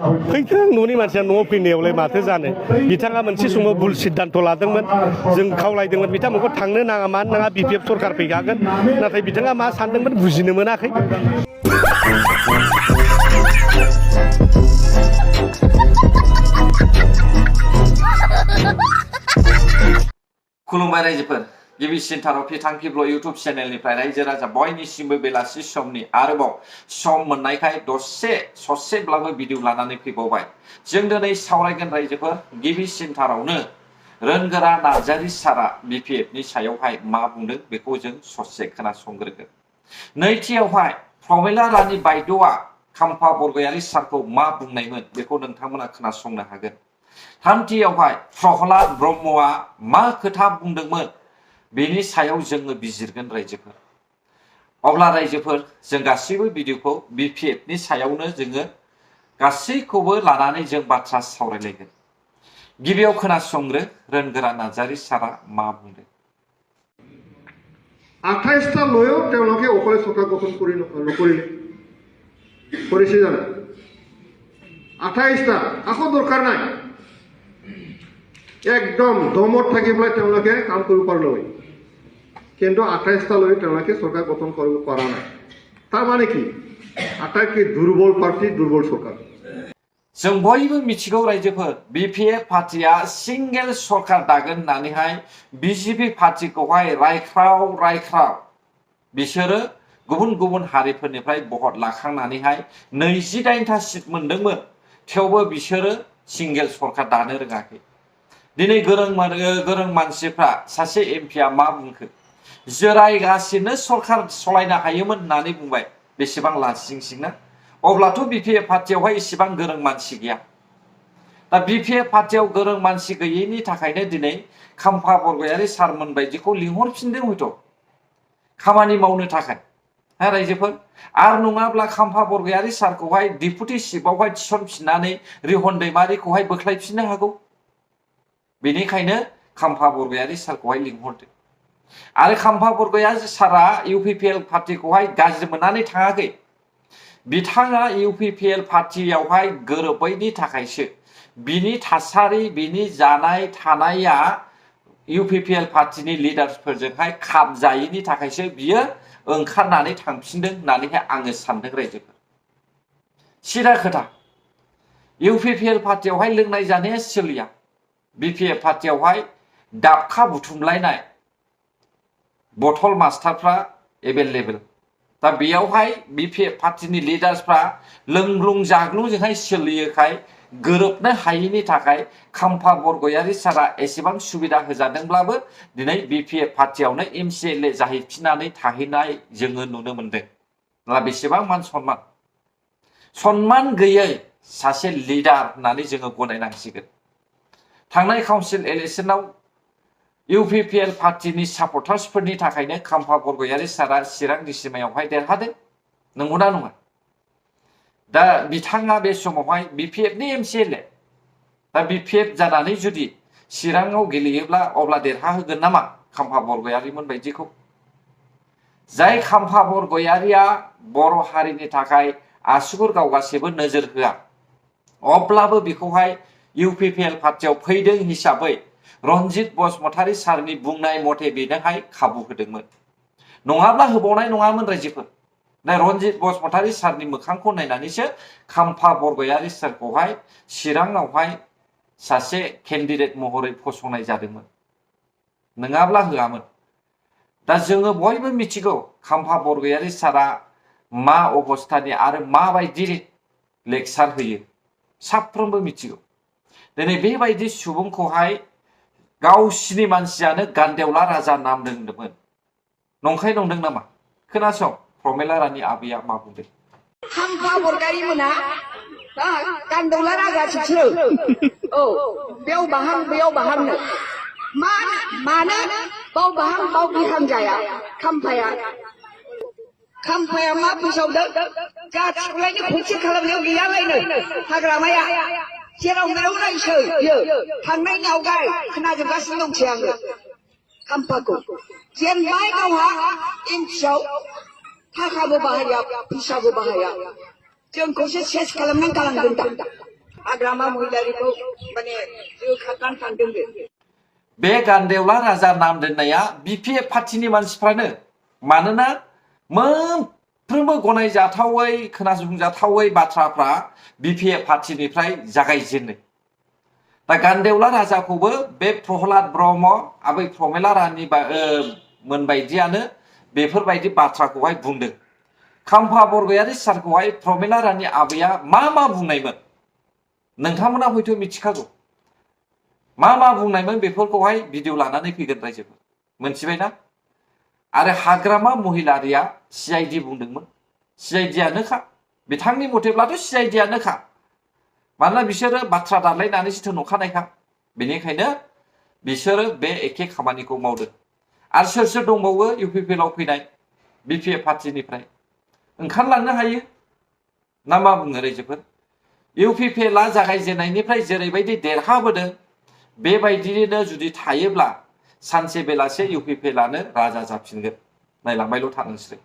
फैथों न'नि मानसिया न'आव फैनायावलाय माथो जानो बिथाङा मोनसे समाव भुल सिद्धान्त लादोंमोन जों खावलायदोंमोन बिथांमोनखौ थांनो नाङा मानो नाङा बिपिएफ सरखार फैखागोन नाथाय बिथाङा मा सानदोंमोन बुजिनो मोनाखै खुलुमबाय रायजोफोर गिबिसिनथाराव फिथांखि ब्लग इउट्युब चेनेलनिफ्राय रायजो राजा बयनिसिमबो बेलासि समनि आरोबाव सम मोननायखाय ससेब्लाबो भिडिअ लानानै फैबावबाय जों दिनै सावरायगोन रायजोफोर गिबिसिनथारावनो रोनगोरा नार्जारि सारा बिपिएफनि सायावहाय मा बुंदों बेखौ जों ससे खोनासंग्रोगोन नैथियावहाय प्रमिला रानि बायद'आ खाम्फा बरगयारि सारखौ मा बुंनायमोन बेखौ नोंथांमोना खोनासंनो हागोन थामथियावहाय प्रहलाद ब्रह्मआ मा खोथा बुंदोंमोन बेनि सायाव जोङो बिजिरगोन रायजोफोर अब्ला रायजोफोर जों गासैबो भिडिअखौ बिपिएफनि सायावनो जोङो गासैखौबो लानानै जों बाथ्रा सावरायलायगोन गिबियाव खोनासंग्रो रोनगोरा नार्जारि सारा मा बुंदों 28টা লৈও তেওঁলোকে অকলে চৰকাৰ গঠন নকৰিলে কৰিছে জানো 28টা আকৌ দৰকাৰ নাই একদম দমত থাকি পেলাই তেওঁলোকে কাম কৰিব পাৰিলে কিন্তু 28টা লৈ তেওঁলোকে চৰকাৰ গঠন কৰিব পৰা নাই তাৰ মানে কি আটাইতকৈ দুৰ্বল পাৰ্টি দুৰ্বল চৰকাৰ जों बयबो मिथिगौ रायजोफोर बिपिएफ पार्टिया सिंगेल सरकार दागोन होननानैहाय बिजेपि पार्टिखौहाय रायख्राव बिसोरो गुबुन गुबुन हारिफोरनिफ्राय भट लाखांनानैहाय 28टा सिट मोनदोंमोन थेवबो बिसोरो सिंगेल सरकार दानो रोङाखै दिनै गोरों मानसिफ्रा सासे एमपिआ मा बुंखो जिरायगासिनो सरकार सलायनो हायोमोन होननानै बुंबाय बेसेबां लासिंसिंना अब्लाथ' बिपिएफ पार्टियावहाय इसेबां गोरों मानसि गैया दा बिपिएफ पार्टियाव गोरों मानसि गैयैनि थाखायनो दिनै खाम्फा बरगयारि सारमोन बायदिखौ लिंहरफिनदों हयथ' खामानि मावनो थाखाय हा रायजोफोर आरो नङाब्ला खाम्फा बरगयारि सारखौहाय डिपुटि चिफआवहाय थिसनफिननानै रिहन दैमारिखौहाय बोख्लायफिननो हागौ बेनिखायनो खाम्फा बरगयारि सारखौहाय लिंहरदों आरो खाम्फा बरगयारि सारा इउपिपिएल पार्टिखौहाय गाज्रि मोननानै थाङाखै बिथाङा इउपिपिएल पार्टियावहाय गोरोबैनि थाखायसो बिनि थासारि बिनि जानाय थानाया इउपिपिएल पार्टिनि लिडार्सफोरजोंहाय खाबजायैनि थाखायसो बियो ओंखारनानै थांफिनदों होननानैहाय आङो सानदों रायजोफोर सिदा खोथा इउपिपिएल पार्टियावहाय लोंनाय जानाया सोलिया बिपिएफ पार्टियावहाय दाबखा बुथुमलायनाय बथल मास्टारफ्रा एभेलेबेल दा बेयावहाय बिपिएफ पार्टिनि लिडार्सफ्रा लोंग्लुं जाग्लुंजोंहाय सोलियोखाय गोरोबनो हायैनि थाखाय खाम्फा बरगयारि सारा एसेबां सुबिदा होजादोंब्लाबो दिनै बिपिएफ पार्टियावनो एमसिएलए जाहैफिननानै थाहैनाय जोङो नुनो मोनदों दा बेसेबां मान सनमान गैयै सासे लिडार होननानै जोङो गनायनांसिगोन थांनाय काउन्सिल इलेक्शनाव इउपिपिएल पार्टिनि सापर्टार्सफोरनि थाखायनो खाम्फा बरगयारि सारा चिरां दिसिमायावहाय देरहादों नंगौना नङा दा बिथाङा बे समावहाय बिपिएफनि एमसिएलए दा बिपिएफ जानानै जुदि चिराङाव गेलेयोब्ला अब्ला देरहाहोगोन नामा खाम्फा बरगयारिमोन बायदिखौ जाय खाम्फा बरगयारिया बर' हारिनि थाखाय आसुगुर गावगासेबो नोजोर होआ अब्लाबो बेखौहाय इउपिपिएल पार्टियाव फैदों हिसाबै रनजित बसुमतारी सारनि बुंनाय मथे बेनोहाय खाबु होदोंमोन नङाब्ला होबावनाय नङामोन रायजोफोर दा रनजित बसुमतारी सारनि मोखांखौ नायनानैसो खाम्फा बरगयारि सारखौहाय चिराङावहाय सासे केन्डिडेट महरै फसंनाय जादोंमोन नङाब्ला होआमोन दा जोङो बयबो मिथिगौ खाम्फा बरगयारि सारा मा अबस्थानि आरो माबायदि लेक्सार होयो साफ्रोमबो मिथिगौ दिनै बेबायदि सुबुंखौहाय गावसिनि मानसियानो गान्देवला राजा नाम दोनदोंमोन नंखाय नंदों नामा खोनासं प्रमिला रानि आबैया मा बुंदों खाम्फा बरगयारि मोना गान्देवला राजासो औ बेयाव बाहांनो मानो बाव बिहां जाया खाम्फाया मा फोसावदों गासिखौलायनो खौसे खालामनायाव गैयालायनो हाग्रामाया जेराव मेराव नायसै बियो थांनायनि आवगाय खोनाजोबगासिनो दंसै आङो खाम्फाखौ जेनबाय गावहा एमसियाव थाखाबो बाहाया फैसाबो बाहाया जोंखौसो सेस खालामनानै गालांगोन दा हाग्रामा महिलारिखौ माने जोखारनानै थांदोंनो बे गान्देवला राजा नाम दोननाया बिपिएफ पार्टिनि मानसिफ्रानो मानोना मोनफ्रोमबो गनायजाथावै खोनासंजाथावै बाथ्राफ्रा बिपिएफ पार्टिनिफ्राय जागायजेनो दा गान्देवला राजाखौबो बे प्रहलाद ब्रह्म आबै प्रमेला रानी मोनबायदियानो बेफोरबायदि बाथ्राखौहाय बुंदों खाम्फा बरगयारी सारखौहाय प्रमेला रानी आबैया मा बुंनायमोन नोंथांमोना हयथ' मिथिखागौ मा बुंनायमोन बेफोरखौहाय भिडिअ लानानै फैगोन रायजोफोर मोनथिबायना आरो हाग्रामा महिलारिया सिआइडि बुंदोंमोन सिआइडियानोखा बिथांनि मथेब्लाथ' सिआइडियानोखा मानोना बिसोरो बाथ्रा दानलायनानैसो थोनहरखानायखा बेनिखायनो बिसोरो बे एखे खामानिखौ मावदों आरो सोर दंबावो इउपिपिएलआव फैनाय बिपिएफ पार्टिनिफ्राय ओंखारलांनो हायो ना मा बुङो रायजोफोर इउपिपिएलआ जागायजेननायनिफ्राय जेरैबायदि देरहाबोदों बेबायदिनो जुदि थायोब्ला सानसे बेलासे इउपिपिएलआनो राजा जाफिनगोन नायलांबायल' था नोंसोर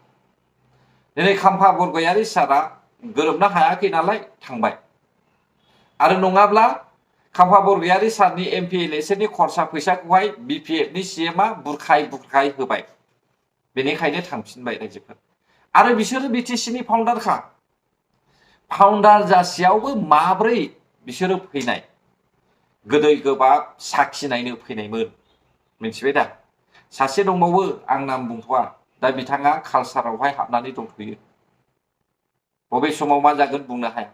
दिनै खाम्फा बरगयारी सारा गोरोबनो हायाखै नालाय थांबाय आरो नङाब्ला खाम्फा बरगयारी सारनि एमपि इलेक्शननि खरसा फैसाखौहाय बिपिएफनि सिएमआ बुरखाय होबाय बेनिखायनो थांफिनबाय रायजोफोर आरो बिसोरो बिटिसिनि फाउन्डारखा फाउन्डार जासेयावबो माब्रै बिसोरो फैनाय गोदै गोबाब साखि नायनो फैनायमोन मिथिबाय दा सासे दंबावो आं नाम बुंथ'आ दा बिथाङा कालसारावहाय हाबनानै दंथ'यो बबे समाव मा जागोन बुंनो हाया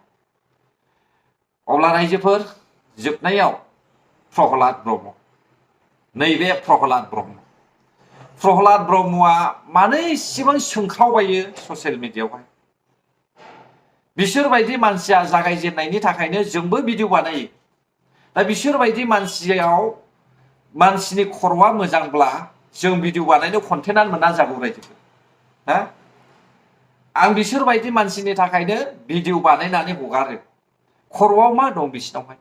अब्ला रायजोफोर जोबनायाव प्रहलाद ब्रह्म नैबे प्रहलाद ब्रह्मआ मानो इसेबां सोंख्रावबायो ससियेल मिडियायावहाय बिसोरबायदि मानसिया जागायजेननायनि थाखायनो जोंबो भिडिअ बानायो दा बिसोरबायदि मानसिनि खर'आ मोजांब्ला जों भिडिअ बानायनो कन्टेन्टआनो मोना जागौ रायजोफोर हा आं बिसोरबायदि मानसिनि थाखायनो भिडिअ बानायनानै हगारो खर'आव मा दं बिसिनावहाय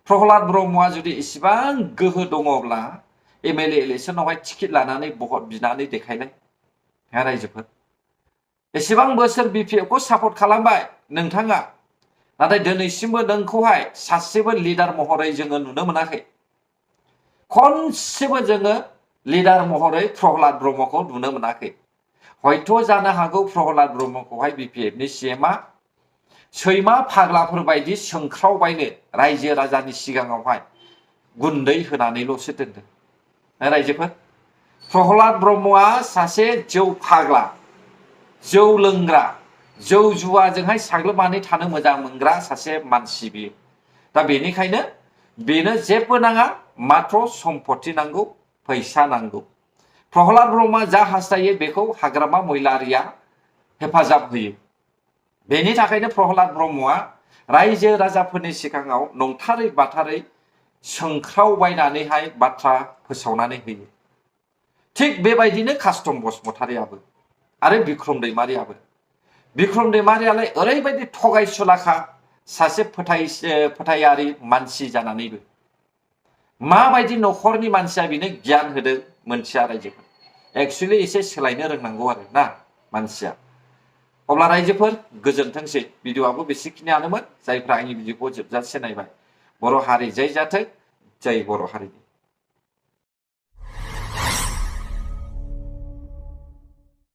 प्रहलाद ब्रह्मआ जुदि इसेबां गोहो दङब्ला एमएलए इलेक्शनावहाय टिकेट लानानै भट बिनानै देखायलाय हा रायजोफोर एसेबां बोसोर बिपिएफखौ सापर्ट खालामबाय नोंथाङा नाथाय दिनैसिमबो नोंखौहाय सासेबो लिडार महरै जोङो नुनो मोनाखै खनसेबो जोङो लिडार महरै प्रहलाद ब्रह्मखौ नुनो मोनाखै हयथ' जानो हागौ प्रहलाद ब्रह्मखौहाय बिपिएफनि सिएमआ सैमा फाग्लाफोर बायदि सोंख्रावबायनो रायजो राजानि सिगाङावहाय गुन्दै होनानैल'सो दोनदों रायजोफोर प्रहलाद ब्रह्मआ सासे जौ फाग्ला जौ लोंग्रा जौ जुवाजोंहाय साग्लोबनानै थानो मोजां मोनग्रा सासे मानसि बियो दा बेनिखायनो बेनो जेबो नाङा माथ्र सम्पत्ति नांगौ फैसा नांगौ प्रहलाद ब्रह्मआ जा हास्थायो बेखौ हाग्रामा महिलारिया हेफाजाब होयो बेनि थाखायनो प्रहलाद ब्रह्मआ रायजो राजाफोरनि सिगाङाव नंथारै बाथारै सोंख्रावबायनानैहाय बाथ्रा फोसावनानै होयो थिग बेबायदिनो कास्टम बसुमतारियाबो आरो बिक्रम दैमारियालाय ओरैबायदि थगायसुलाखा सासे फोथायारि मानसि जानानैबो माबायदि न'खरनि मानसिया बिनो गियान होदों मोनथिया रायजोफोर एक्चुअलि एसे सोलायनो रोंनांगौ आरो ना मानसिया अब्ला रायजोफोर गोजोनथोंसै भिडिअआबो बेसेखिनियानोमोन जायफ्रा आंनि भिडिअखौ जोबजासे नायबाय बर' हारि जय जाथों जय बर' हारिनि